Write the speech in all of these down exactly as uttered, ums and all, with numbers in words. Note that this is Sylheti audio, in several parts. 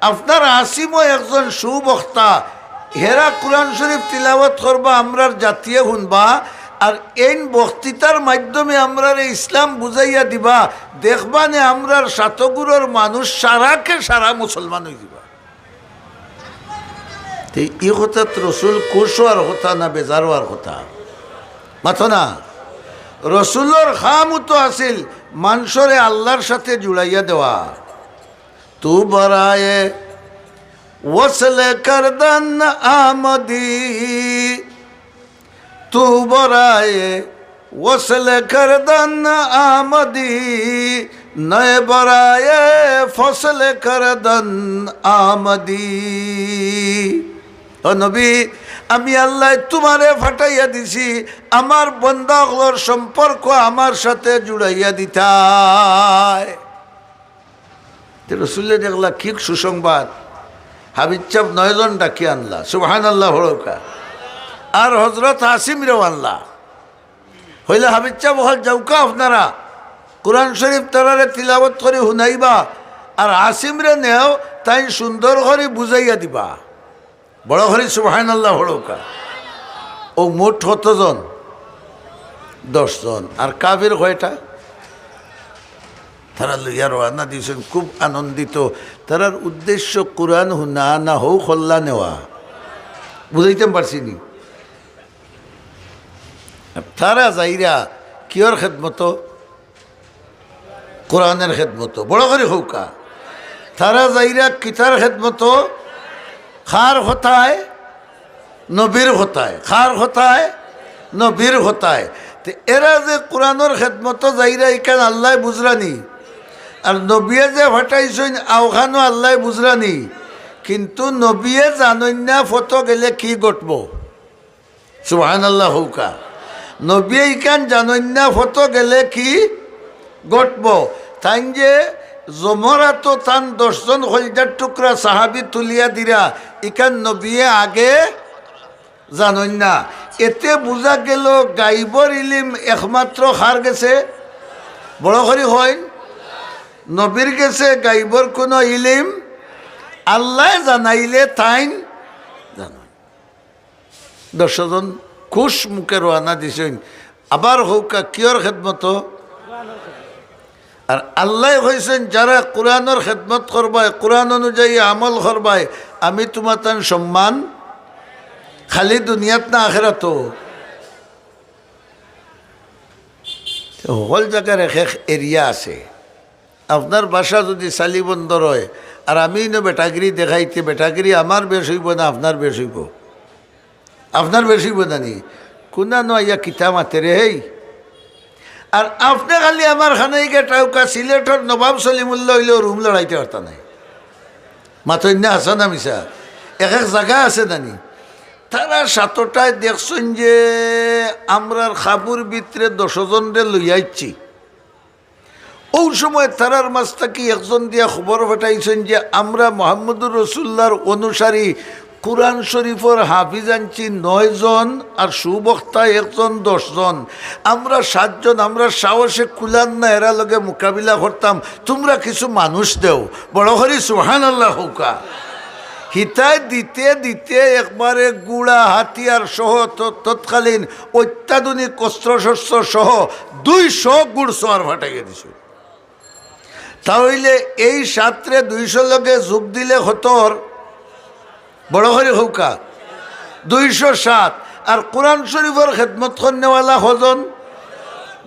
আপনার আসিমও একজন সুবক্তা, হেরা কোরআন শরীফ তিলাওয়াত করবা, আমরার জাতিয়ে হুনবা, আর এইন বক্তৃতার মাধ্যমে আমরারে ইসলাম বুঝাইয়া দিবা, দেখবানে আমরার সাতগুরর মানুষ সারাকে সারা মুসলমান অইযিবা। তে ই কথাত রসুল খুশ অওয়ার কথা না বেজার অওয়ার কথা? মাতো না। রসুলর কামও তো আছিল মানষরে আল্লার সাথে জুড়াইয়া দেওয়া। তু বরায়ে ওসলে করদন আমদি, তু বরায়ে ওসলে করদন আমদি, নয় বরায়ে ফসলে করদন আমদি। ও নবী, আমি আল্লায় তুমারে ফাটাইয়া দিছি আমার বন্দা অকলর সম্পর্ক আমার সাথে জুড়াইয়া দিতায়। তে রসুলে দেখলা কি সুসংবাদ, হাবিব সাব নয়জন ডাকি আনলা, সুবহানাল্লাহ পড়উক্কা। আর হজরত আসিমরেও আনলা। কইলা, হাবিব সাব অকল যাউক্কা আপনারা, কোরআন শরীফ তারারে তিলাওয়াত করি হুনাইবা, আর আসিমরে নেও, তাইন সুন্দর করি বুঝাইয়া দিবা। বড় করি সুবহানাল্লাহ পড়উক্কা। অউ মোট কতজন? দশজন। আর কাফির কয়টা? তারা লইয়া রওয়ানা দিছইন, খুব আনন্দিত। তারার উদ্দেশ্য কোরআন হুনা না, হউ কল্লা নেওয়া। বুঝাইতাম পারছি নি? তারা যাইরা কিওর খেদমতো? কোরআনর খেদমতো। বড় করি কউক্কা। তারা যাইরা কিতার খেদমতো? কার কথায়? নবীর কথায়। কার কথায়? নবীর কথায়। তে এরা যে কোরআনর খেদমতো যাইরা, ইখান আল্লায় বুঝরা নি? আর নবিয়ে যে ফাটাইছইন, অউখানও আল্লায় বুঝরা নি? কিন্তু নবিয়ে জানইন না ফথো গেলে কি ঘটবো। সুবহানাল্লাহ কউক্কা। নবিয়ে ইখান জানইন না ফথো গেলে কি ঘটবো। তাইন যে জমরাতো তান দশজন কইলজার টুকরা সাহাবি তুলিয়া দিরা, ইখান নবিয়ে আগে জানইন না। এতে বুঝা গেল গাইবর ইলিম একমাত্র কার গেছে? বড় করি কইন। নবীর গেছে গাইবর কুনু ইলিম আল্লায় জানাইলে তাইন জানইন। দশজন খুশ মুখে রওয়ানা দিছইন। আবার কউক্কা কিওর খেদমতো? আর আল্লায় কইছইন, যারা কোরআনর খেদমত করবায়, কোরআন অনুযায়ী আমল করবায়, আমি তুমাতান সম্মান খালি দুনিয়াত না আখেরাতো। তে হকল জাগার এক এক এরিয়া আছে। আপনার বাসা যুদি চালিবন্দর অয়, আর আমি ইনো বেটাগিরি দেখাইতে, বেটাগিরি আমার বেশ অইবো না আপনার বেশ অইবো? আপনার বেশ অইবো না নি? কুনানো আইয়া কিতা মাতে রে হেই? আর আপনে খালি আমার খানাই গেটাউকা সিলেটর নবাব সলিমুল্লাহ অইলেও রুম লড়াইতে পারতা নায়। মাতইন না, হাছা না মিছা? এক এক জাগা আছে না নি? তারা সাতটায় দেখছইন যে আমরার কাবুর ভিতরে দশজনরে লইয়া আইচ্ছি। অউ সময় তারার মাঝ থাকি একজন দিয়া খবর ফাটাইছইন যে আমরা মুহাম্মদুর রাসুলুল্লাহর অনুসারী, কোরআন শরীফর হাফিজ আনছি নয়জন, আর সুবক্তা একজন, দশজন। আমরা সাতজন, আমরা সাহসে কুলার না এরা লগে মোকাবিলা করতাম, তুমরা কিছু মানুষ দেও। বড় করি সুবহানাল্লাহ কউক্কা। হিতায় দিতে দিতে একবারে ঘুড়া, হাতিয়ার সহ ত-, তৎকালীন অত্যাধুনিক অস্ত্রশস্ত্র সহ দুইশো ঘুড়সওয়ার ফাটাইয়া দিছইন। তা অইলে এই সাতরে দুইশো লগে যোগ দিলে কত অর? বড় করি কউক্কা। দুইশো সাত। আর কোরআন শরীফর খেদমত করনেওয়ালা কয়জন?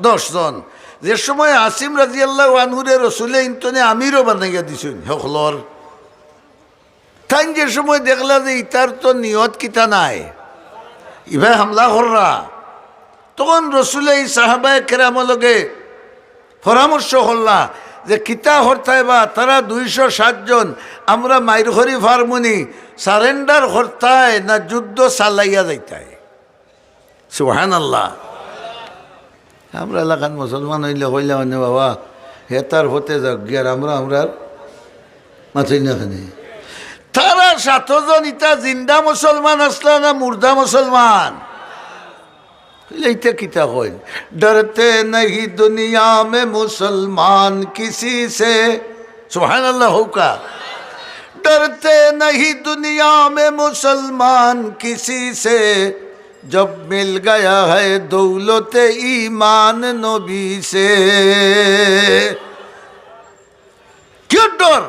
দশজন। যে সময় আসিম রাদিয়াল্লাহু আনহুরে রসুলে ইনতনে আমিরও বানাইয়া দিছইন হকলর, তাইন যে সময় দেখলা যে ইতার তো নিয়ত কিতা নাই, ইবায় হামলা কররা, তখন রসুলে ই সাহাবায়ে কেরামর লগে পরামর্শ করলা যে কিতা করতায় বা, তারা দুইশো সাত জন, আমরা মাইর করি পারমুনি, surrender করতায় না যুদ্ধ চালাইয়া যাইতায়? সুবহানাল্লাহ। আমরা লাখান মুসলমান অইলে কইলা মানে বাবা, হে তার পথে যাউক গিয়া, আর আমরা, আমরার মাতইন না কেনে। তারা সাতজন ইতা জিন্দা মুসলমান আছলা না মুর্দা মুসলমান? কইলে ইতা কিতা কইন? ডরতে নেহি দুনিয়া মে মুসলমান কিসি সে। সুবহানাল্লাহ কউক্কা। ڈرتے نہیں دنیا میں مسلمان کسی سے، جب مل گیا ہے دولت ایمان نبی سے۔ কিওর ডর?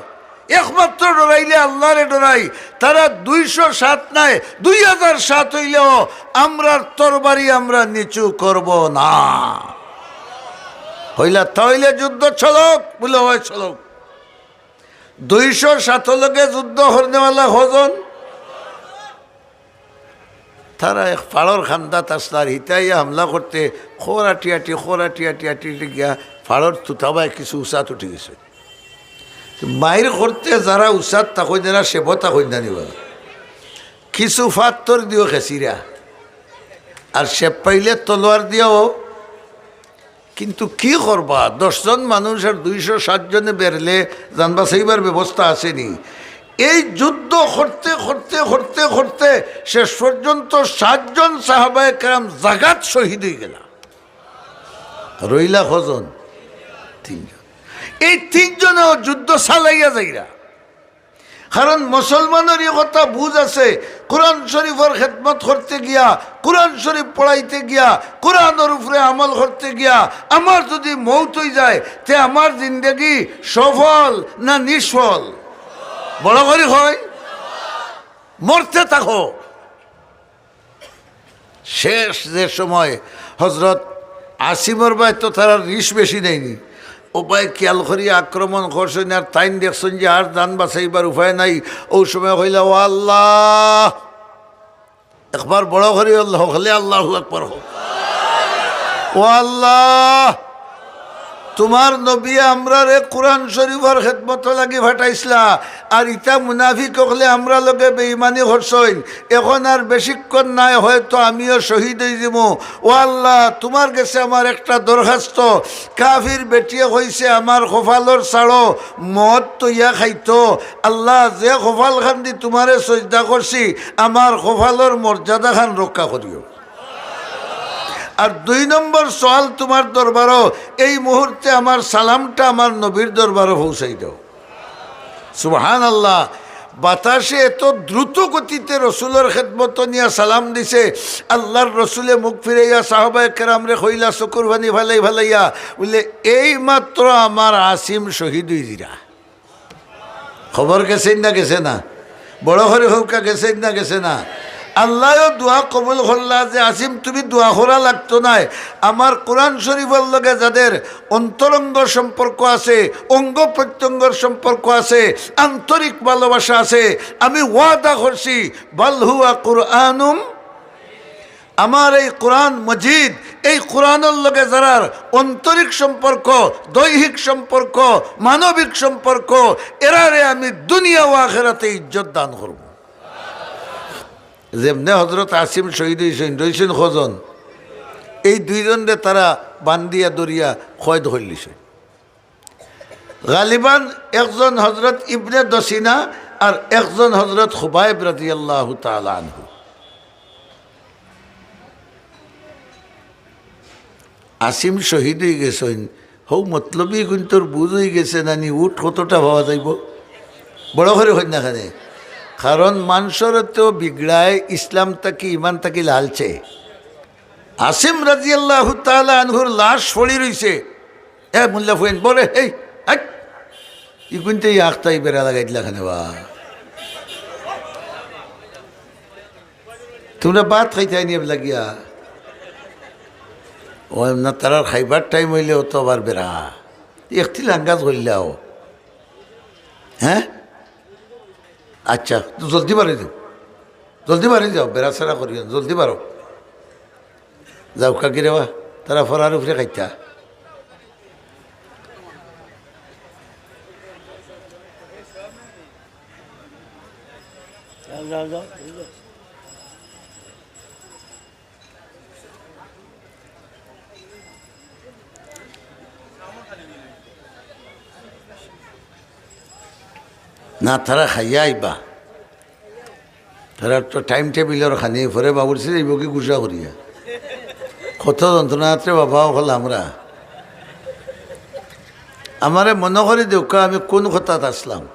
একমাত্র ডরাইলে আল্লারে ডরাই। তারা দুইশো সাত নায়, দুই হাজার সাত অইলেও আমরার তরবারি আমরা নিচু করব না। কইলা, "তাইলে যুদ্ধ চলউক।" বুলে, "অয় চলউক।" দুইশো সাত লগে যুদ্ধ করনেওয়ালা কয়জন? তারা এক ফাড়র কান্দাত আছলা, আর হিতা আইয়া হামলা করতে খর আটি আটি, খর আটি আটি, আটি আটি গিয়া ফাড়র তুতাবায় কিছু উচাত উঠি গেছে। তো মাইর করতে যারা উচাত থাকইন, এরা সেবো থাকইন না নি বা? কিছু ফাত্তর দিও খেছিরা, আর সেব পাইলে তলোয়ার দিয়াও। কিন্তু কি করবা, দশ জন মানুষ আর দুইশো সাত জনে বেরলে জান বাঁচাইবার ব্যবস্থা আছে নি? এই যুদ্ধ করতে, করতে, করতে, করতে শেষ পর্যন্ত সাতজন সাহাবায়ে কেরাম জাগাত শহীদ অইগেলা। রইলা কয়জন? তিনজন। এই তিনজনেও যুদ্ধ চালাইয়া যাইরা। কারণ মুসলমানর ই কথা বুঝ আছে, কোরআন শরীফর খেদমত করতে গিয়া, কোরআন শরীফ পড়াইতে গিয়া, কোরআনর উপরে আমল করতে গিয়া আমার যদি মউত অই যায়, তে আমার জিন্দেগি সফল না নিষ্ফল? বড় করি কইন, মরতে থাকো। শেষ যে সময় হজরত আসিমর বায় তো তারার রিশ বেশি নাইনি, ও বায় খিয়াল করি আক্রমণ করছইন, আর তাইন দেখছইন যে আর জান বাঁচাইবার উপায় নাই। ও সময় কইলা, "ও আল্লাহ", একবার বড় করি হকলে আল্লাহু আকবার কউক। "ও আল্লাহ, তুমার নবী আমরারে কোরআন শরীফর খেদমত লাগি পাঠাইছলা, আর ইতা মুনাফিক অকলে আমরার লগে বেইমানি করছইন, এখন আর বেশিক্ষণ নাই, হয়তো আমিও শহীদ অই যিমু। ও আল্লাহ, তুমার গেছে আমার একটা দরখাস্ত, কাফির বেটিয়ে কইছে আমার কপালর চাড়ো মদ তইয়া খাইতো। আল্লাহ, যে কপাল খান্দি তুমারে সজদা করছি, আমার কপালর মর্যাদা খান রক্ষা করিও।" আর দুই নম্বর সওয়াল তুমার দরবারো, এই মুহূর্তে আমার সালামটা আমার নবীর দরবারো পৌঁছাই দেও। সুবহানাল্লাহ। বাতাসে এত দ্রুত গতিতে রসুলর খেদমত নিয়া সালাম দিছে, আল্লাহর রসুলে মুখ ফিরাইয়া সাহাবায়ে কেরামরে কইলা চকুর পানি ফালাই ফালাইয়া, বুলে, "এই মাত্র আমার আসিম শহীদ অই যিরা।" খবর গেছে না গেছে না? বড় করি কউক্কা, গেছে না গেছে না? আল্লায়ও দোয়া কবুল করলা যে, "আসিম, তুমি দোয়া করা লাগতো নায়, আমার কোরআন শরীফর লগে যাদের অন্তরঙ্গ সম্পর্ক আছে, অঙ্গ প্রত্যঙ্গর সম্পর্ক আছে, আন্তরিক ভালোবাসা আছে, আমি ওয়াদা করছি, বাল হুয়া কুরআনুম, আমার এই কোরআন মজিদ, এই কোরআনর লগে যারার আন্তরিক সম্পর্ক, দৈহিক সম্পর্ক, মানবিক সম্পর্ক, এরারে আমি দুনিয়া ও আখেরাতে ইজ্জত দান করব।" যেমনে হজরত আসিম শহীদ অইছইন, রইছইন কয়জন? এই দুইজনরে তারা বান্দিয়া ধরিয়া কয়েদ করিলিছইন। গালিবান একজন হজরত ইবনে দসিনা আর একজন হজরত খুবাইব রাদিয়াল্লাহু তাআলা আনহু। আসিম শহীদ অই গেছইন, হউ মতলবি কুন্তর বুঝ অই গেছে না নি, উট কতটা পাওয়া যাইবো? বড় করি কইন না কেনে? কারণ মানষরে তো বিগড়ায় ইসলাম থাকি, ইমান থাকি লালচে। আসিম রাদিয়াল্লাহু তাআলা আনহুর লাশ পড়ি রইছে। এ মোল্লা ফুয়েন, বড়, এই, হাট। ইগুনতে ই আখতাই বেড়া লাগাই দিলা কেনে বা? তুমরা ভাত খাইতায় নি লাগিয়া? ও না, তারার খাইবার টাইম অইলে অত আবার বেড়া। একটি লাঙ্গাজ করিলাও। হ্যাঁ? আচ্ছা, জলদি বারই দেও। জলদি বারই যাও, বেড়া সেরা করিও না, জলদি বারো। যাও, কাকি রে বা, তারা ফরার উপরে খাইতা। যাও, যাও, যাও। না, তারা খাইয়া আইবা। তারা তো টাইম টেবিলর খানি পরে বাবুর্চি যাইব কি গুসা করিয়া। কত যন্ত্রণা আছে বাবা অকল আমরা। আমারে মনো করি দেউক্কা আমি কোন কথাত আছলাম।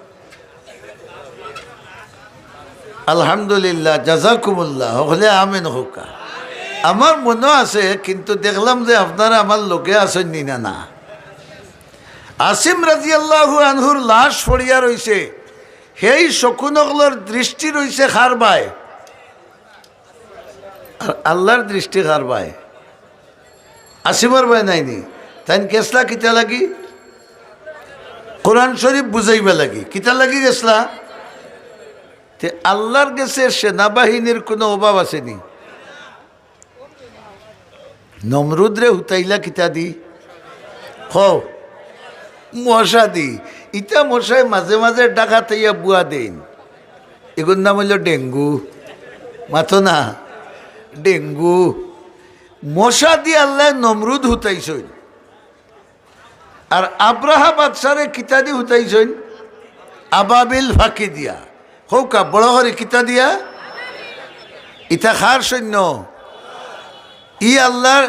আলহামদুলিল্লাহ, জাযাকুমুল্লাহ, হকলে আমিন কউক্কা। আমার মনো আছে, কিন্তু দেখলাম যে আপনারা আমার লগে আছইন নি না, না। আসিম রাদিয়াল্লাহু আনহুর লাশ পড়িয়া রইছে, হেই শকুন অকলর দৃষ্টি রইছে কার বায়? আর আল্লার দৃষ্টি কার বায়? আসিমর বায় নায় নি? তাইন গেছলা কিতা লাগি? কোরআন শরীফ বুঝাইবার লাগি। কিতা লাগি গেছলা? তে আল্লার গেছে সেনাবাহিনীর কুনু অভাব আছে নি? নমরুদরে হুতাইলা কিতা দি? কও, মশা দি। ইতা মশায় মাঝে মাঝে ঢাকাত আইয়া বুয়া দেইন। ইগুর নাম অইলো ডেঙ্গু। মাতো না, ডেঙ্গু। মশা দি আল্লায় নমরুদ হুতাইছইন। আর আব্রাহা বাদশারে কিতা দি হুতাইছইন? আবাবিল ফাকি দিয়া। কউক্কা, বড় করি কিতা দিয়া? ইতা কার সৈন্য? ই আল্লার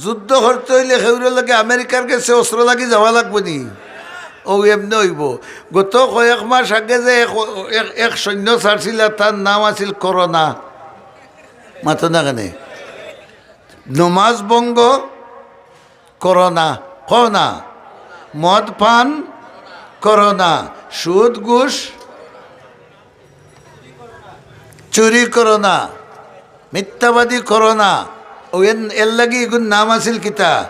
যুদ্ধ করতে অইলে কেউরর লগে আমেরিকার গেছে অস্ত্র লাগি যাওয়া লাগবো নি? অউ এমনে অইবো। গত কয়েক মাস আগে যে এক, এক, এক সৈন্য ছাড়ছিলা, তার নাম আছিল করোনা। মাতো না কেনে? নমাজ ভঙ্গ করোনা, কও না। মদ পান করোনা, সুদ ঘুষ চুরি করোনা, মিথ্যাবাদী করোনা। অউ এন-, এর লাগি ইগুর নাম আছিল কিতা?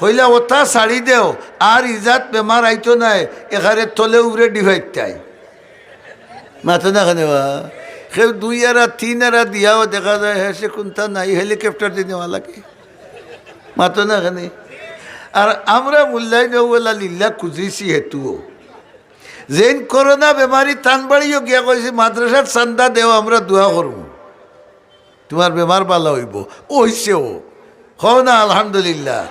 কইলা, "ওটা ছাড়ি দেও, আর ইজাত বেমার আইতো নায়, এখানে তলে উপরে ডিভাইড তাই।" মাতো না কেনে বা? কেউ দুই আরা, তিন আরা দিয়াও দেখা যায়, হেষে কুন্তা নাই, helicopter দি নেওয়া লাগে। মাতো না কেনে? আর আমরা মূল্যায়ন ওলা লিল্লা খুঁজিছি হেতুও। যেইন করোনা বেমারি তান বাড়িও গিয়া কইছি, "মাদ্রাসাত চান্দা দেও, আমরা দোয়া করমু।" তুমার বেমার ভালা অইবো। অইছেও। কও না আলহামদুলিল্লাহ।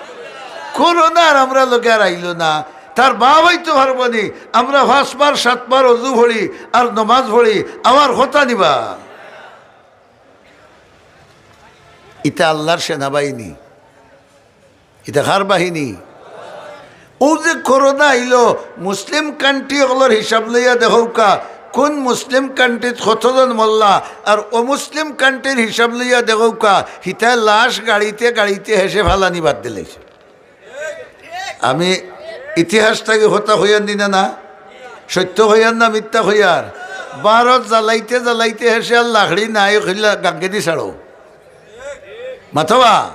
করোনা আর আমরার লগে আর আইলো না। তার বাপ আইতো পারবো নি। আমরা পাঁচবার, সাতবার অজু পড়ি আর নমাজ পড়ি। আমার কথা নিবা। ইতা আল্লার সেনাবাহিনী। ইতা কার বাহিনী? অউ যে করোনা আইলো, মুসলিম country অকলর হিসাব লইয়া দেখউক্কা, কুন মুসলিম countryত কতজন মরলা, আর অমুসলিম countryর হিসাব লইয়া দেখউক্কা, হিতায় লাশ গাড়িতে গাড়িতে হেষে ফালানি বাদ দিলাইছে। আমি ইতিহাস থাকি কথা কইয়ার নি না, না? সত্য কইয়ার না মিথ্যা কইয়ার? ভারত জ্বালাইতে জ্বালাইতে হেষে আর লাকড়ি নাই, কইলা গাঙ্গেদি ছাড়ো। মাতো বা?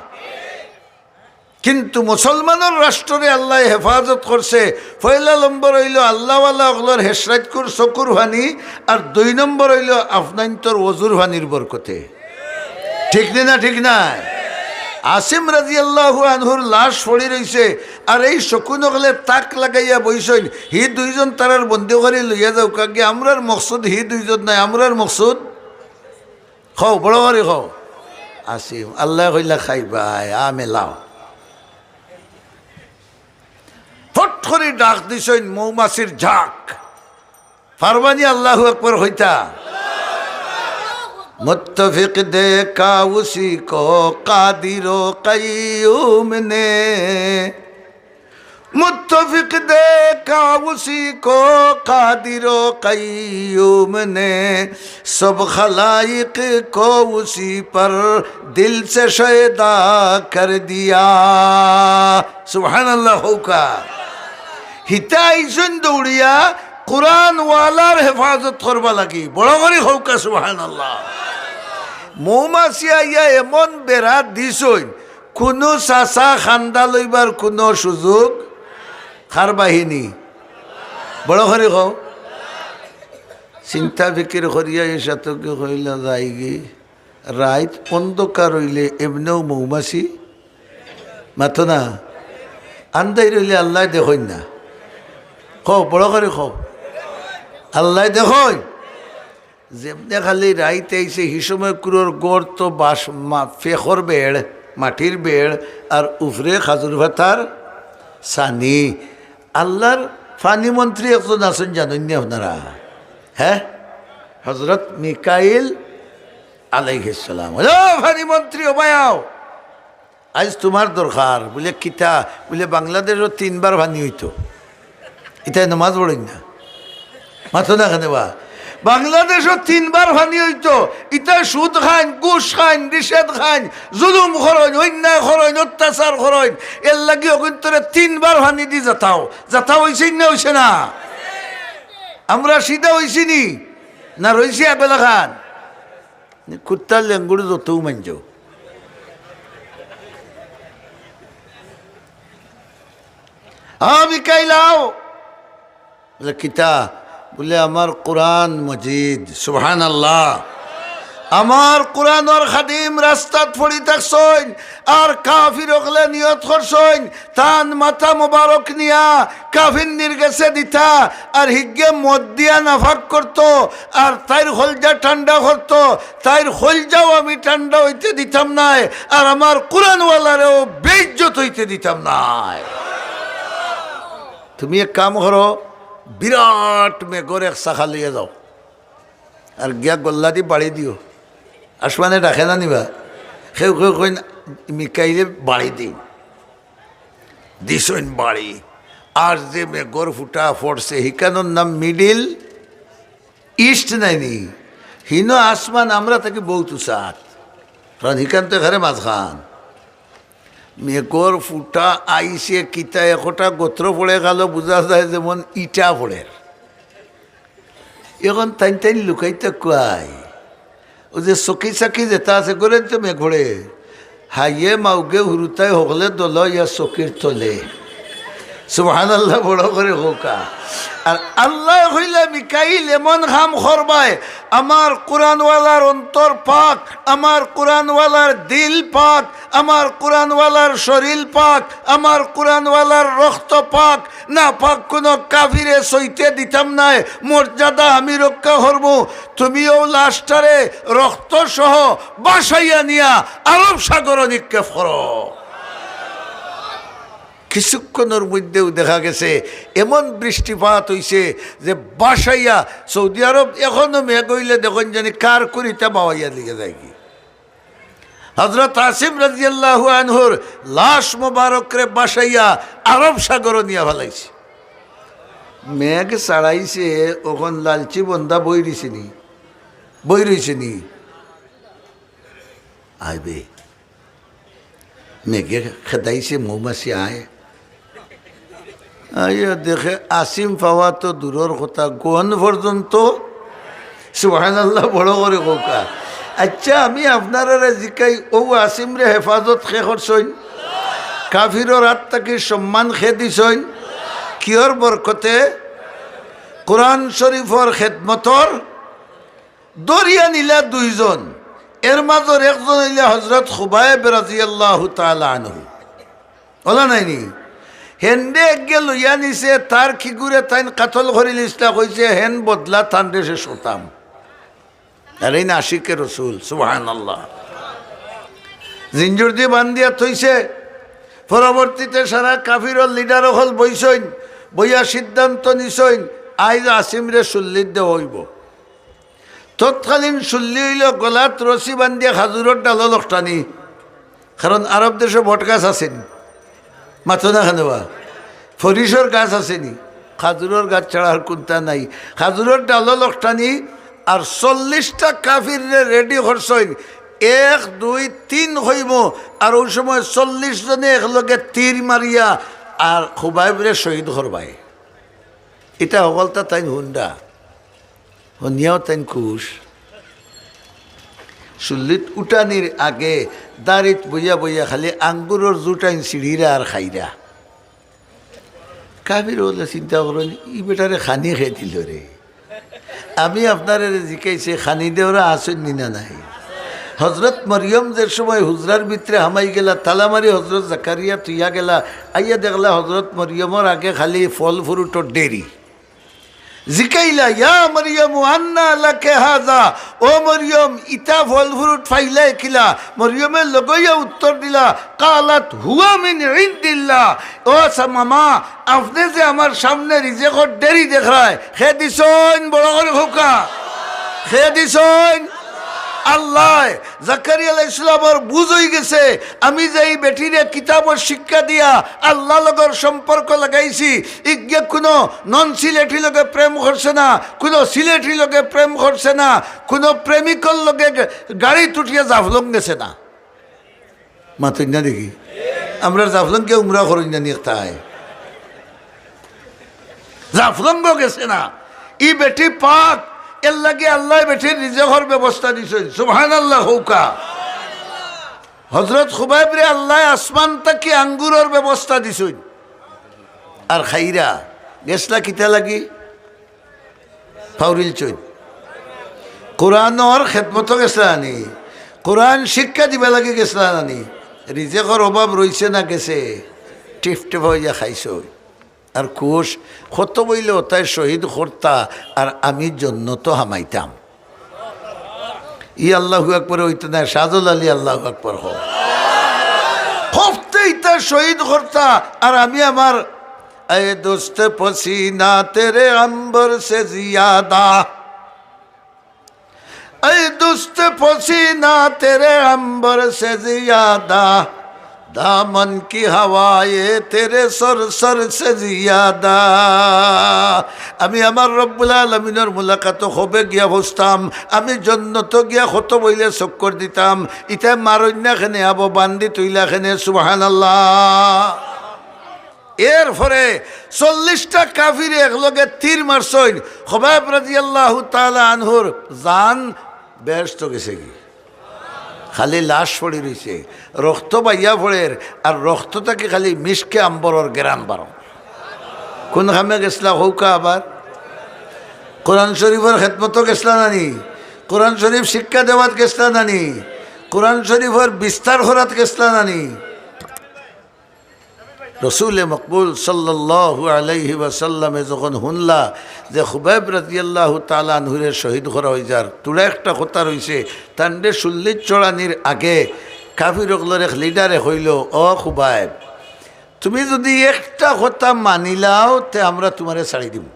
কিন্তু মুসলমানর রাষ্ট্ররে আল্লায় হেফাজত করছে। পয়লা নম্বর অইলো আল্লাওয়ালা অকলর হেষরাইতকুর চকুর পানি, আর দুই নম্বর অইলো আপনাইন্তর অজুর পানির বরকতে। ঠিক নি না? ঠিক নায়? আসিম রাদিয়াল্লাহু আনহুর লাশ পড়ি রইছে, আর এই শকুন অকলে তাক লাগাইয়া বইছইন, হি দুইজন তারার বন্দি করি লইয়া যাউক্কা গি। আমরার মকসুদ হি দুইজন নায়, আমরার মকসুদ কও, বড় করি কও। আসিম, আল্লায় কইলা, "খাইবায়, আ মেলাও।" ফট করি ডাক দিছইন মৌমাছির ঝাঁক। পারবানি আল্লাহু আকবার কইতা? متفق دیکھا اسی کو قادر و قیوم نے، متفق دیکھا اسی کو قادر و قیوم نے، سب خلائق کو اسی پر دل سے شیدا کر دیا۔ سبحان اللہ কউক্কা। হিতা আইছইন দৌড়িয়া কোরআনওয়ালার হেফাজত করবা লাগি। বড় করি কউক্কা সুবহানাল্লাহ। মৌমাছি আইয়া এমন বেড়া দিছইন, কুনু চাচা কান্দা লইবার কুনু সুযোগ। কার বাহিনী? বড় করি কও। চিন্তা ফিকির করিয়া ই সাধকে কইলা যাইগি। রাইত অন্ধকার অইলে এমনেও মৌমাছি, মাতো না, আন্দাইর অইলে আল্লায় দেখইন না। কও, বড় করি কও, আল্লায় দেখইন। যেমনে খালি রাইত আইছে, হি সময় কুরর ঘর তো বাঁশ, মা-, ফেখর বেড়, মাটির বেড়, আর উপরে খাজুর পাতার ছানি। আল্লার পানি মন্ত্রী একজন আছইন, জানইন নি আপনারা? হে, হজরত মিকাইল আলাইহিস সালাম। "ও পানি মন্ত্রী, ও বায় আও, আইজ তুমার দরকার।" বুলে, "কিতা?" বুলে, "বাংলাদেশো তিনবার পানি অইতো।" ইতায় নমাজ পড়ইন না, মাতো না কেনে বা? বাংলাদেশো তিনবার পানি অইতো, ইতা সুদ খাইন, ঘুষ খাইন, রিশেদ খাইন, জুলুম করইন, অন্যায় করইন, অত্যাচার করইন, এরলাগি অগুইন্তরে তিনবার পানি দি যাতাও। যাতা অইছে না অইছে না? আমরা সিধা অইছি নি? না রইছি আগলাখান? কুত্তার লেঙ্গুড় যতউ মানজো। আ, মিকাইল আও। বলে, "কিতা?" বলে, "আমার কোরআন মজিদ।" সুবহানাল্লাহ। আমার কোরআনর খাদিম রাস্তাত পড়ি থাকছইন, আর কাফির অকলে নিয়ত করছইন, তান মাথা মোবারক নিয়া কাফিরনির গেছে দিতা, আর হিগে মদ দিয়া নাফাক করতো, আর তাইর কলজা ঠান্ডা করতো, তাইর কলজাও আমি ঠান্ডা অইতে দিতাম নায়, আর আমার কোরআনওয়ালারেও বেইজ্জত অইতে দিতাম নায়। তুমি এক কাম করো, বিরাট মেঘর এক চাকা লইয়া যাও, আর গিয়া গল্লাদি বাড়ি দিও। আসমানে ডাকে না নিবা? কেউ কেউ কইন, "মিকাইলে বাড়ি দিন।" দিছইন বাড়ি। আর যে মেঘর ফুটা পড়ছে, হিকানোর নাম মিডিল ইস্ট নায়নি? হিনো আসমান আমরা থাকি বউত উচাত, কারণ হিকান তো এখানে মাঝখান। মেঘর ফুটা আইছে, কিতা একটা গত্র পড়ে গেল, বুঝা যায় যেমন ইটা পড়ের। এখন তাইন তাইন লুকাইতা কুয়াই। অউ যে চকি চাকি যেতা আছে, ঘরো তো মেঘ পড়ে। হাইয়ে মাউগে হুরুতাই হকলে দল ইয়া চকির তলে। সুবহানাল্লাহ, বড় করি কউক্কা। আর আল্লায় কইলা, "মিকাইল এমন কাম করবায়, আমার কোরআনওয়ালার অন্তর পাক, আমার কোরআনওয়ালার দিল পাক, আমার কোরআনওয়ালার শরীর পাক, আমার কোরআনওয়ালার রক্ত পাক, নাপাক কুনু কাফিরে ছইতে দিতাম নায়, মর্যাদা আমি রক্ষা করমু। তুমি অউ লাশটারে রক্ত সহ ভাসাইয়া নিয়া আরব সাগরো নিক্ষেপ করো।" কিছুক্ষণর মধ্যেউ দেখা গেছে এমন বৃষ্টিপাত অইছে যে ভাসাইয়া, সৌদি আরব এখনো মেঘ অইলে দেখইন জানি কার কুড়িটা বাওয়াইয়া লিগে যায়গি। হযরত আসিম রাদিয়াল্লাহু আনহুর লাশ মোবারকরে ভাসাইয়া আরব সাগরো নিয়া ফালাইছে। মেঘ ছাড়াইছে, অখন লালচি বন্দা বই রইছে নি? বই রইছে নি? আইবে। মেঘে খেদাইছে, মৌমাছি আয়। আইয়া দেখে আসিম পাওয়া তো দূরর কথা, গন পর্যন্ত। সুবহানাল্লাহ, বড় করি কউক্কা। আচ্ছা, আমি আপনারারে জিকাই, অউ আসিমরে হেফাজত কে করছইন? কাফিরর আত থাকি সম্মান কে দিছইন? কিয়র বরকতে? কোরআন শরীফর খেদমতর। ধরিয়া নিলা দুইজন, এর মাজর একজন অইলা হযরত খুবাইব রাদিয়াল্লাহু তাআলা আনহু। অলা নায়নি? হেনরে একগে লইয়া নিছে, তার কিগুরে তাইন কাতল করিলিছলা, কইছে, "হেন বদলা তানরে শেষ করতাম।" আর এইন আশিকে রসুল, সুবহানাল্লাহ। জিঞ্জুর দি বান্ধিয়া থইছে। পরবর্তীতে সারা কাফিরর লিডার অকল বইছইন, বইয়া সিদ্ধান্ত নিছইন, আইজ আসিমরে শুল্লিত দেওয়া অইবো। তৎকালীন শুল্লি অইলো গলাত রশি বান্ধিয়া খাজুরর ডালো লটকানি। কারণ আরব দেশো বট গাছ আছে নি, মাতো না কেনে বা, ফরিসর গাছ আছে নি, খাজুরর গাছ ছাড়া আর কুন্তা নাই। খাজুরর ডালো লটকানি, আর চল্লিশটা কাফিররে রেডি করছইন, এক, দুই, তিন কইমু, আর অউ সময় চল্লিশ জনে একলগে তীর মারিয়া আর খুবাইবরে শহীদ করবায়। ইতা হকলতা তাইন হুনরা। হুনিয়াও তাইন খুশ। শুল্লিত উঠানির আগে দাড়িত বইয়া বইয়া খালি আঙ্গুরর জুটাইন ছিঁড়িরা আর খাইরা। কাফির অকলে চিন্তা করইন, "ই বেটারে খানি কে দিলো রে।" আমি আপনারারে জিকাইছি, খানি দেওরা আছইন নি না নাই? হযরত মরিয়ম যে সময় হুজরার ভিতরে হামাই গেলা, তালা মারি হযরত জাকারিয়া থুইয়া গেলা, আইয়া দেখলা হযরত মরিয়মর আগে খালি ফল ফ্রুটর ঢেরি। জিকাইলা, "ইয়া মরিয়ম, আন্না লাকে হাযা?" ও মরিয়ম, ইতা ফল ফ্রুট পাইলায় কিলা? মরিয়মে লগইয়া উত্তর দিলা, "কালাত হুয়া মিন ইনদিল্লাহ।" ও সা-, মামা, আপনে যে আমার সামনে রিজেকর ঢেরি দেখরায়, কে দিছইন? বড় করি কউক্কা, কে দিছইন? আল্লায় জাকারিয়া আলাইহিস সালামর বুঝ অইগেছে, আমি যে ই বেটিরে কিতাবর শিক্ষা দিয়া আল্লার লগর সম্পর্ক লাগাইছি, ইগিয়ে কুনু নন সিলেটির লগে প্রেম করছে না, কুনু সিলেটির লগে প্রেম করছে না, কুনু প্রেমিকর লগে গা-, গাড়িত উঠিয়া জাফলং গেছে না। মাতইন না দেখি, আমরার জাফলং গিয়া উমরা করইন না নি একটায়? জাফলংও গেছে না। ই বেটি পাক, এরলাগি আল্লায় বেটির রিজেকর ব্যবস্থা দিছইন। সুবহানাল্লাহ কউক্কা। হজরত খুবাইবরে আল্লায় আসমান থাকি আঙ্গুরর ব্যবস্থা দিছইন। আর খাইরা গেছলা কিতা লাগি? ফাউরিল চইন। কোরআনর খেদমতো গেছলা না নি? কোরআন শিক্ষা দিবার লাগি গেছলা না নি? রিজেকর অভাব রইছে না গেছে? টিপটিপ অইয়া খাইছইন। আর খুশ, কত বইলে অতায় শহীদ করতা, আর আমি জন্নতো হামাইতাম। ই আল্লাহু আকবার অইতো না, শাহজালালি আল্লাহু আকবার হ। হফতে ইতা শহীদ করতা, আর আমি আমার, এ দোস্ত পসিনা তেরে আম্বর সে জিয়াদা, اے دوست پسینہ تیرے عنبر سے زیادہ، دامن کی ہوائیں تیرے سر سر سے زیادہ۔ আমি আমার রব্বুল আলামিনর মুলাকাতো কবে গিয়া বসতাম, আমি জন্নতো গিয়া কত বইলে চক্কর দিতাম। ইতায় মারইন না কেনে, আবো বান্দি তুইলা কেনে, সুবহানাল্লাহ। এরপরে চল্লিশটা কাফিরে একলগে তীর মারছইন। খুবাইব রাদিয়াল্লাহু তাআলা আনহুর জান বেহেস্তো গেছেগি, খালি লাশ পড়ি রইছে, রক্ত বাইয়া পড়ের, আর রক্ত থাকি খালি মিশকে আম্বরর গেরান বারো। কুন কামে গেছলা কউক্কা আবার? কোরআন শরীফর খেদমতো গেছলা না নি? কোরআন শরীফ শিক্ষা দেওয়াত গেছলা না নি? কোরআন শরীফর বিস্তার করাত গেছলা না নি? রসুলে মকবুল সাল্লাল্লাহু আলাইহি ওয়াসাল্লামে যখন হুনলা যে খুবাইব রাদিয়াল্লাহু তাআলা আনহুরে শহীদ করা অইযার, থুড়া একটা কথা রইছে, তানরে শুল্লিত চড়ানির আগে কাফির অকলর এক লিডারে কইলো, "ও খুবাইব, তুমি যুদি একটা কথা মানিলাও, তে আমরা তুমারে ছাড়ি দিমু।"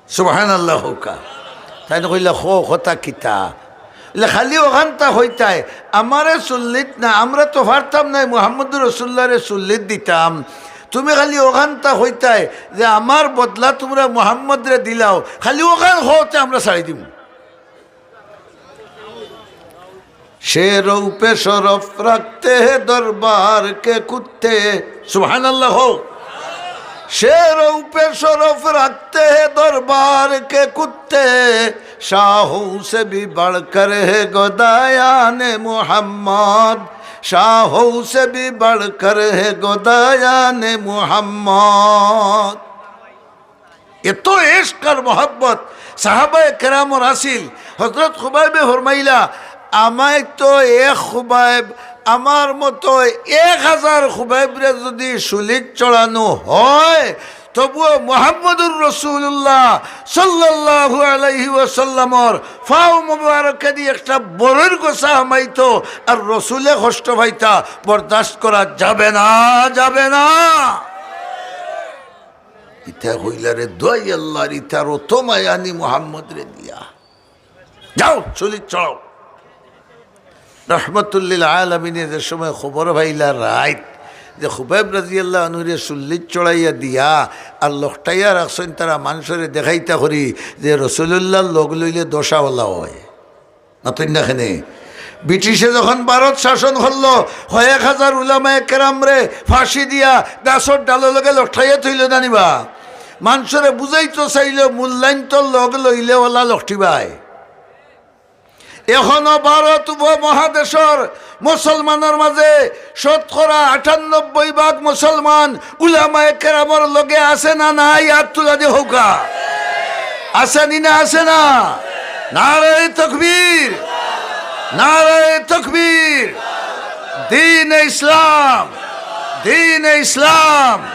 সুবহানাল্লাহ কউক্কা। তাইন কইলা, "কও, কথা কিতা?" বলে, "খালি অখানতা কইতায়, আমারে শুল্লিত না, আমরা তো পারতাম নায় মুহাম্মদুর রাসূলুল্লাহরে শুল্লিত দিতাম। তুমি খালি অখানতা কইতায় যে আমার বদলা তুমরা মুহাম্মদরে দিলাও, খালি অখান কও, তে আমরা ছাড়ি দিমু।" شیروں پہ شرف رکھتے ہیں دربار کے کتے۔ سبحان اللہ ہو۔ شیروں پہ شرف رکھتے ہیں دربار کے کتے، شاہوں سے بھی بڑھ کر ہے گدایان محمد، شاہوں سے بھی بڑھ کر ہے گدایان محمد۔ এত এশক আর মহব্বত সাহাবায়ে কেরামর আছিল। হযরত খুবাইবে ফরমাইলা, "আমায় তো এক খুবাইব, আমার মতো এক হাজার খুবাইবরে যুদি শুল্লিত চড়ানো হয়, তবুও মুহাম্মদুর রাসূলুল্লাহ সাল্লাল্লাহু আলাইহি ওয়াসাল্লামর পাও মোবারকেদি একটা বড়ইর গোছা হামাইতো, আর রসুলে কষ্ট পাইতা, বরদাস্ত করা যাবে না, যাবে না।" ইতা কইলা রে দোয়াই আল্লাহর, ইতার অত মায়া নি মুহাম্মদরে দিয়া। যাও, শুল্লিত চড়াও। রহমতুল্লিল আলামিনে যে সময় খবর পাইলা রাইত, যে খুবাইব রাদিয়াল্লাহু আনহুরে শুল্লিত চড়াইয়া দিয়া আর লটকাইয়া রাখছইন, তারা মানষরে দেখাইতা করি যে রসুলুল্লাহর লগ লইলে দশা অলা অয়। মাতইন না কেনে? ব্রিটিশে যখন ভারত শাসন করলো, কয়েক হাজার উলামায়ে কেরামরে ফাঁসি দিয়া গাছর ডালর লগে লটকাইয়া থইলো না নি বা? মানষরে বুঝাইতো চাইলো, মূল্যায়ন তো লগ লইলে অলা লটকিবায়। এখনো ভারত উপমহাদেশর মুসলমানর মাঝে শতকরা আটানব্বই ভাগ মুসলমান উলামায়ে কেরামর লগে আছে না নাই? আত তুলা দি কউক্কা। আছে নি না আছে না? নারায়ে তাকবীর, নারায়ে তাকবীর। দ্বীনে ইসলাম, দ্বীনে ইসলাম।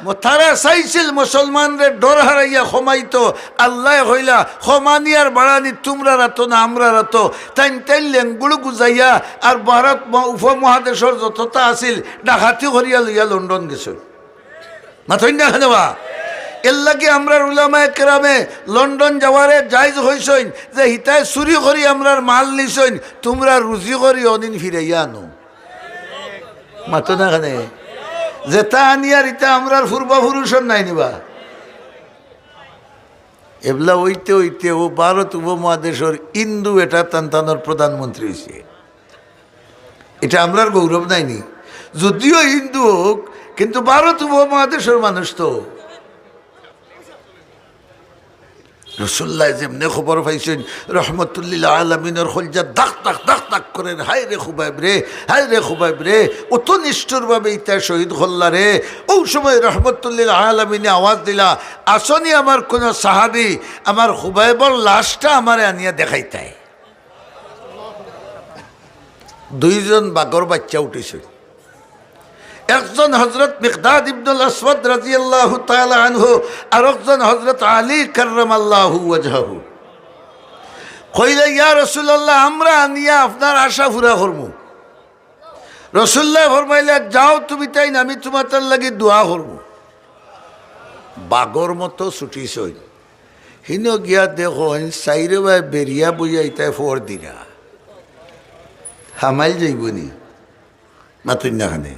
ম-, তারা চাইছিল মুসলমানরে ডর হারাইয়া কমাইতো। আল্লায় কইলা, "কমানি আর বাড়ানি তুমরার আতো না আমরার আতো।" তাইন তাইন লেঙ্গুড় গুজাইয়া আর ভারত ম-, উপমহাদেশর যততা আছিল ডাকাতি করিয়া লইয়া লন্ডন গেছে। মাতইন না কেনে বা? এরলাগি আমরার উলামায়ে কেরামে লন্ডন যাওয়ারে জায়েজ কইছইন যে হিতায় চুরি করি আমরার মাল নিছইন, তুমরা রুজি করি অনিন ফিরাইয়া আনো। মাতো না কেনে? যেতা আনিয়ার ইতা আমরার পূর্বপুরুষর নায়নি বা। এবলা অইতে অইতে অউ ভারত উপমহাদেশর হিন্দু এটা তান তানর প্রধানমন্ত্রী অইছে। ইটা আমরার গৌরব নায়নি? যদিও হিন্দু অউক, কিন্তু ভারত উপমহাদেশর মানুষ তো। রসুল্লায় যেমনে খবর পাইছইন, রহমতুল্লিল আলামিনর কলজা দাক দাক দাক দাক করের, "হায় রে খুবাইব রে, হায় রে খুবাইব রে, অত নিষ্ঠুরভাবে ইতা শহীদ করলা রে।" অউ সময় রহমতুল্লিল আলামিনে আওয়াজ দিলা, "আছনি আমার কুনু সাহাবি, আমার খুবাইবর লাশটা আমারে আনিয়া দেখাইতায়।" দুইজন বাঘর বাইচ্চা উঠিছইন। একজন হযরত মিকদাদ ইবনুল আসওয়াদ রাদিয়াল্লাহু তাআলা আনহু, আর একজন হযরত আলী কাররামাল্লাহু ওয়াজহাহু। কইলা, "ইয়া রাসূলুল্লাহ, আমরা আনিয়া আপনার আশা পুরা করমু।" রাসূলুল্লায় ফরমাইলা, "যাও তুমি তাইন, আমি তুমাতার লাগি দোয়া করমু।" বাঘর মতো ছুটিছইন। হিনো গিয়া দেখইন, চাইরোবায় বেড়িয়া বইয়া ইতায় ফর দিরা। হামাইল যাইবো নি? মাতইন না কেনে?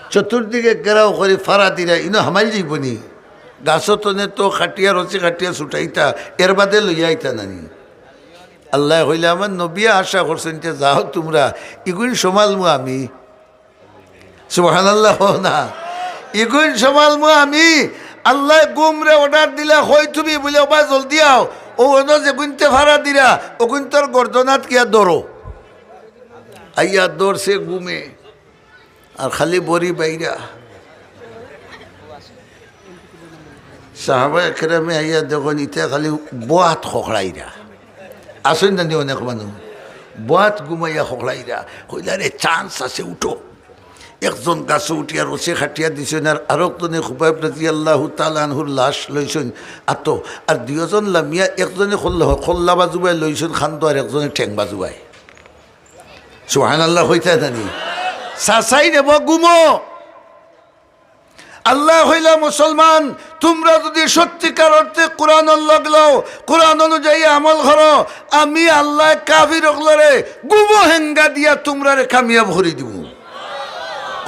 চতুর্দিকে ঘেরাও করি ফারা দিরা, ইনো হামাইল যাইবো নি? গাছর তনে তো কাটিয়া, রশি কাটিয়া ছুটাইতা, এরবাদে লইয়া আইতা না নি? আল্লায় কইলা, "আমার নবিয়ে আশা করছইন, তে যাও তুমরা, ইগুইন সামালমু আমি।" সুবহানাল্লাহ কও না। ইগুইন সামালমু আমি। আল্লায় ঘুমরে order দিলা, "কই তুমি?" বুলে, "ওবা জলদি আও।" অউ অনো যেগুইন্তে ফারা দিরা, অগুইন্তর গর্দনাত গিয়া ধরো। আইয়া ধরছে ঘুমে, আর খালি বড়ি বাইরা। সাহাবায়ে কেরামে আইয়া দেখইন, ইতা খালি বওয়াত খকড়াইরা। আছইন না নি অনেক মানুষ? বওয়াত ঘুমাইয়া খকড়াইরা। কইলা, "রে, chance আছে, উঠো।" একজন গাছো উঠিয়া রশি কাটিয়া দিছইন, আর আরকজনে খুবাইব রাদিয়াল্লাহু তাআলা আনহুর লাশ লইছইন আতো, আর দুইজন লামিয়া একজনে কল্লা, কল্লা বাজুবায় লইছইন কান্দো, আর একজনে ঠেং বাজুবায়। সুবহানাল্লাহ কইতা জানি। চাচাই নেব ঘুমো। আল্লায় কইলা, "মুসলমান, তুমরা যুদি সত্যিকার অর্থে কোরআনর লগ লও, কোরআন অনুযায়ী আমল করো, আমি আল্লায় কাফির অকলরে ঘুমো হেঙ্গা দিয়া তুমরারে কামিয়াব করি দিমু।"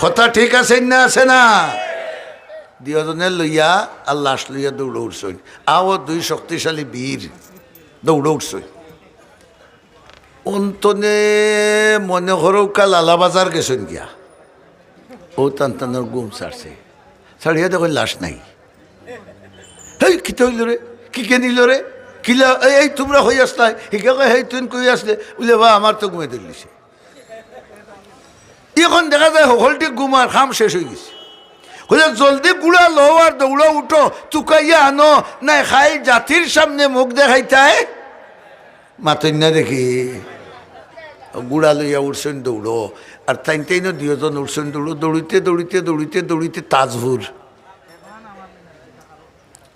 কথা ঠিক আছে না, আছে না? দুইজনে লইয়া আর লাশ লইয়া দৌড়ো উঠছইন। আও দুই শক্তিশালী বীর দৌড়ো উঠছইন। অন্তনে মনে করউক্কা লালাবাজার গেছইন গিয়া। অউ তান তানর ঘুম ছাড়ছে। ছাড়িয়া দেখইন লাশ নাই। "হেই, কিতা অইলো রে? কিগে নিলো রে? কিলা, এই, এই তুমরা কই আছলায়?" হিগে কয়, "হেই, তুইন কই আছলে?" বুলে, "বা, আমার তো ঘুমে ধরিলিছে।" অখন দেখা যায় হকলটি ঘুমার কাম শেষ অইগেছে। কইলা, "জলদি ঘুড়া লও আর দৌড়ো উঠো, তুকাইয়া আনো, নায় কাইল জাতির সামনে মুখ দেখাইতায়।" মাতইন না দেখি। ঘুড়া লইয়া উঠছইন দৌড়ো, আর তাইন তাইনও দুইজন উঠছইন দৌড়ো, দৌড়িতে, দৌড়িতে, দৌড়িতে, দৌড়িতে তাজপুর।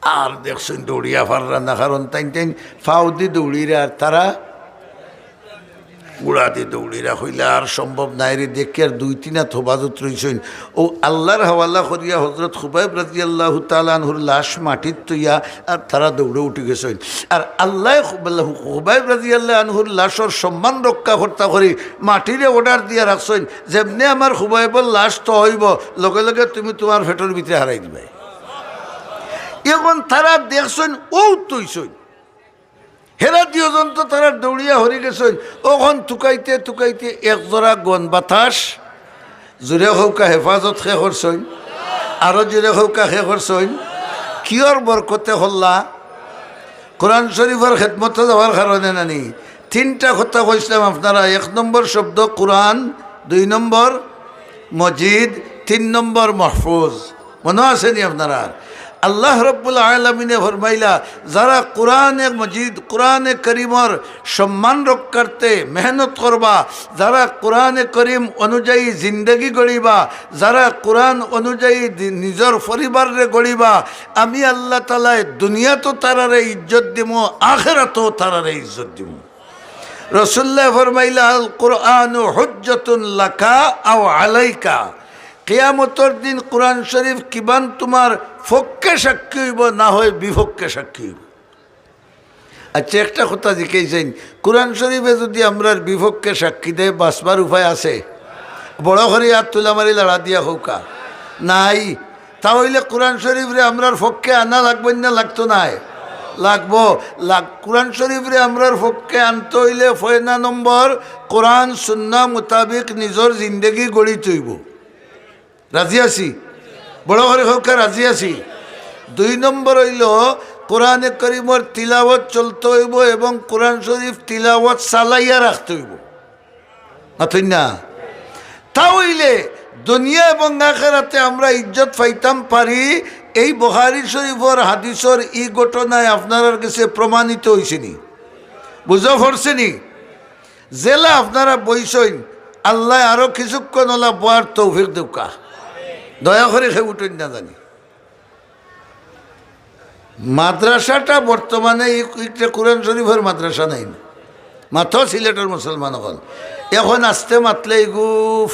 আর দেখছইন দৌড়িয়া পাররা না, কারণ তাইন তাইন ফাওদি দৌড়িরা, আর তারা ঘুড়াদি দৌড়িরা। কইলা, "আর সম্ভব নায় রে, দেখি আর দুই তিন আত হবাজত রইছইন।" অউ আল্লার হাওয়ালা করিয়া হজরত খুবাইব রাদিয়াল্লাহু তাআলা আনহুর লাশ মাটিত থইয়া আর তারা দৌড়ো উঠি গেছইন। আর আল্লায় খুব-, খুবাইব রাদিয়াল্লাহু আনহুর লাশর সম্মান রক্ষা করতা করি মাটিরে order দিয়া রাখছইন, "যেমনে আমার খুবাইবর লাশ থওয়া অইবো, লগে লগে তুমি তুমার পেটর ভিতরে হারাই দিবায়।" অখন তারা দেখছইন, অউ থইছইন। হেরা দুইজন তো তারা দৌড়িয়া হরি গেছইন। অখন তুকাইতে তুকাইতে এক জোড়া গন বাতাস, জুরে কউক্কা হেফাজত কে করছইন, আরো জুরে কউক্কা কে করছইন, কিয়র বরকতে করলা? কোরআন শরীফর খেদমতো যাওয়ার কারণে নানি? তিনটা কথা কইছলাম আপনারা, এক নম্বর শব্দ কোরআন, দুই নম্বর মজিদ, তিন নম্বর মাহফুজ। মনো আছে নি আপনারার? আল্লাহ রব্বুল আলামিনে ফরমাইলা, যারা কোরআনে মজিদ, কোরআনে করিমর সম্মান রক্ষার্থে মেহনত করবা, যারা কোরআনে করিম অনুযায়ী জিন্দেগি গড়িবা, যারা কোরআন অনুযায়ী দি-, নিজর পরিবাররে গড়িবা, আমি আল্লাহ তাআলায় দুনিয়াতো তারারে ইজ্জত দিমু, আখেরাতো তারারে ইজ্জত দিমু। রাসুলুল্লায় ফরমাইলা, "আল কুরআনু হুজ্জাতুন লাকা আও আলাইকা।" কিয়ামতর দিন কুরআন শরীফ কিমান তুমার পক্ষে সাক্ষী অইবো, না হয় বিপক্ষে সাক্ষী অইবো। আচ্ছা, একটা কথা জিকাইছইন, কোরআন শরীফে যুদি আমরার বিপক্ষে সাক্ষী দেয়, বাঁচবার উপায় আছে? বড় করি আত তুলা মারি লাড়া দিয়া কউক্কা। নাই। তা অইলে কোরআন শরীফরে আমরার পক্ষে আনা লাগবো না লাগতো নায়? লাগবো। লাগ-, কোরআন শরীফরে আমরার পক্ষে আনতো অইলে পয়লা নম্বর, কোরআন সুন্নাহ মোতাবিক নিজর জিন্দেগি গড়িতো অইবো। রাজি আছি? বড় করি কউক্কা, রাজি আছি। দুই নম্বর অইলো, কোরআনে করিমর তিলাওয়াত চলতো অইবো এবং কোরআন শরীফ তিলাওয়াত চালাইয়া রাখতো অইবো। মাতইন না? তা অইলে দুনিয়া এবং আখেরাতে আমরা ইজ্জত পাইতাম পারি। এই বুখারী শরীফর হাদিসর ই ঘটনায় আপনারার গেছে প্রমাণিত অইছে নি? বুঝা পড়ছে নি? যেলা আপনারা বইছইন, আল্লায় আরো কিছুক্ষণ অলা বওয়ার তৌফিক দেউক্কা। দয়া করি কেউ উঠইন না জানি। মাদ্রাসাটা বর্তমানে ই-, একটা কোরআন শরীফর মাদ্রাসা নায়নি। মাতো সিলেটর মুসলমান অকল। এখন আস্তে মাতলে ইগু